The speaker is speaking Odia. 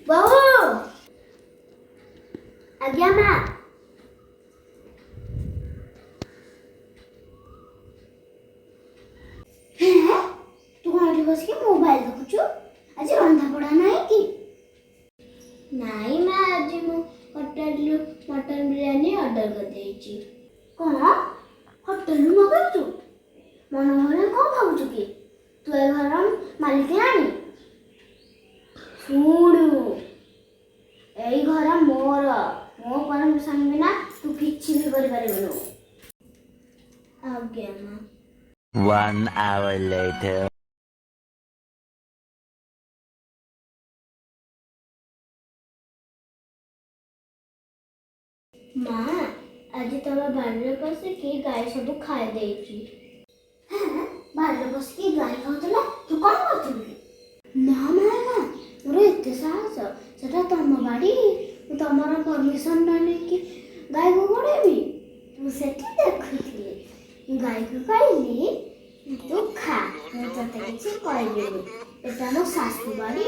ବୋହୂ। ଆଜ୍ଞା ମା। ହେଁ, ତୁ କଣ ଏଠି ବସିକି ମୋବାଇଲ ଦେଖୁଛୁ? ଆଜି ରନ୍ଧା ବଢ଼ା ନାହିଁ କି? ନାଇଁ ମା, ଆଜି ମୁଁ ହୋଟେଲରୁ ମଟନ ବିରିୟାନୀ ଅର୍ଡ଼ର କରିଦେଇଛି। କଣ, ହୋଟେଲରୁ ମଗାଉଛୁ? ମନ ମନେ କଣ ଭାବୁଛୁ କି ତୁ ଏ ଘରର ମାଲିକିଆଣି? ଶୁଣୁ, ଏଇ ଘର ମୋର। ମୋ ପରମିସନ ବିନା ତୁ କିଛି ବି କରିପାରିବୁନୁ। ଆଜ୍ଞା ମା। One hour later. ମା, ଆଜି ତମ ବାଡ଼ିରେ ପଶିକି ଗାଈ ସବୁ ଖାଇ ଦେଇଛି। ବାଡ଼ିରେ ପଶିକି ଗାଈ ଖାଉଥିଲା, ତୁ କଣ କରୁଥିଲୁ କି? ନା ମା ନା, ମୋର ଏତେ ସାହସ? ସେଟା ତମ ବାଡ଼ି, ମୁଁ ତମର ପରମିସନ ନ ନେଇକି ଗାଈକୁ ଗୋଡ଼େଇବି? ମୁଁ ସେଠି ଦେଖୁଥିଲି। ମୁଁ ଗାଈକୁ କହିଲି, ତୁ ଖା, ମୁଁ ତତେ କିଛି କହିବିନି, ଏଟା ମୋ ଶାଶୁ ବାଡ଼ି।